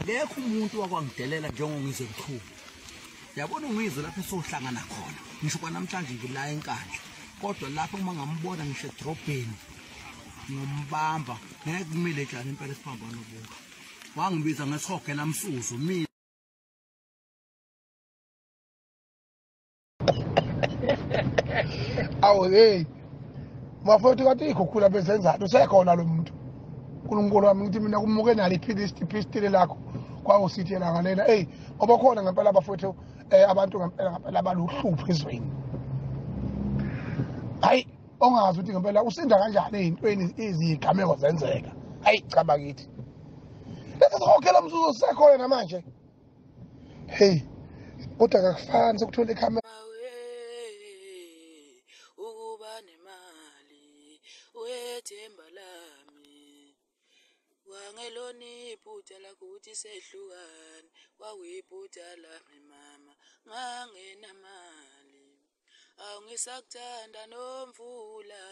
Akekho umuntu wakwangidelela njengoNgizwe Mchunu. Yabona uNgizwe lapho esohlangana khona, ngisho kwanamhlanje ngila eNkandla, kodwa lapho uma ngambona ngisho edrobheni ngombamba ngeke kumile tshani impela esiphambano buka. Wangibiza ngesihogela msuzu mina. Awu hey, bafowethu kanti iy'khukhula bezenzani? Usekhona lo muntu. uNkulunkulu wami, ngithi mina kumuke nalo iphilisi, iphistile lakho kwawusithi yena ngalena. Eyi, ngoba khona ngempela bafowethu, abantu ngempela ngempela baluhlupho ezweni. Hayi, ongazi ukuthi ngempela usinda kanjani ey'ntweni izigameko zenzeka. Hayi cha bakithi, lesi sikhokhela mzuzu sisekhona namanje. Hey, kodwa kakufani sokuthola ikhamera. Ukuba nemali wethemba lami, wangelona iphutha lakho ukuthi sehlukane, kwakuyiphutha lami mama, ngangenamali. Awungisakuthanda nomvula,